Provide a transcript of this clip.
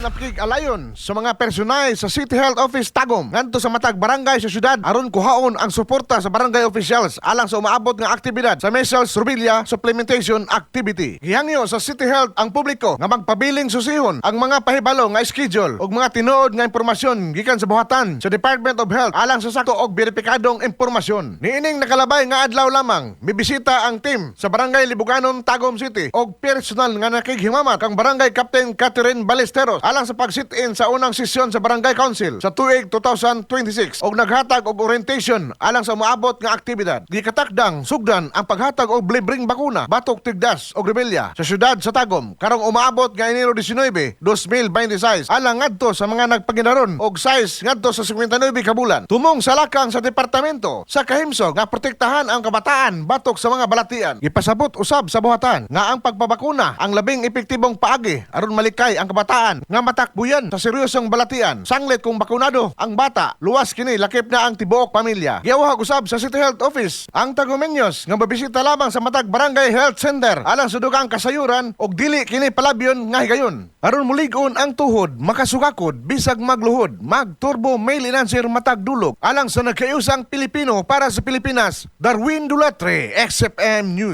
Padayon ang pakig-alayon sa mga personay sa City Health Office Tagum ngadto sa matag barangay sa syudad aron kuhaon ang suporta sa barangay officials alang sa umaabot nga aktibidad sa measles rubella supplementation activity. Gihangyo sa City Health ang publiko nga magpabiling susihon ang mga pahibalo nga schedule ug mga tinuod nga impormasyon gikan sa buhatan sa Department of Health alang sa sakto og beripikadong impormasyon. Niining nakalabay nga adlaw lamang, mibisita ang team sa Barangay Libuganon, Tagum City og personal nga nakighimamat kang Barangay Captain Catherine Ballesteros alang sa pag-sit-in sa unang sesyon sa Barangay Council sa tuig 2026 og naghatag og orientation alang sa umaabot nga aktibidad. Gikatakdang sugdan ang paghatag og libreng bakuna batok tigdas og rebelya sa syudad sa Tagum karong umaabot nga Enero 19, 2026 alang ngadto sa mga nagpanginaron og size ngadto sa 59 ka bulan. Tumong sa lakang sa departamento sa kahimsog nga protektahan ang kabataan batok sa mga balatian. Gipasabot usab sa buhatan nga ang pagpabakuna ang labing epektibong paagi aron malikay ang kabataan nga matakbuyan sa seryosong balatian. Sanglit kung bakunado ang bata, luwas kini lakip na ang tibuok pamilya. Giawhag usab sa City Health Office ang Tagumenyos nga mabisita lamang sa matag barangay health center alang sa dugang kasayuran og dili kini palabyon nga higayon. Aron mulig-on ang tuhod, makasugakod bisag magluhod, mag-turbo male enhancer matag dulog alang sa nagkayusang Pilipino para sa Pilipinas. Darwin Dulatre, XFM News.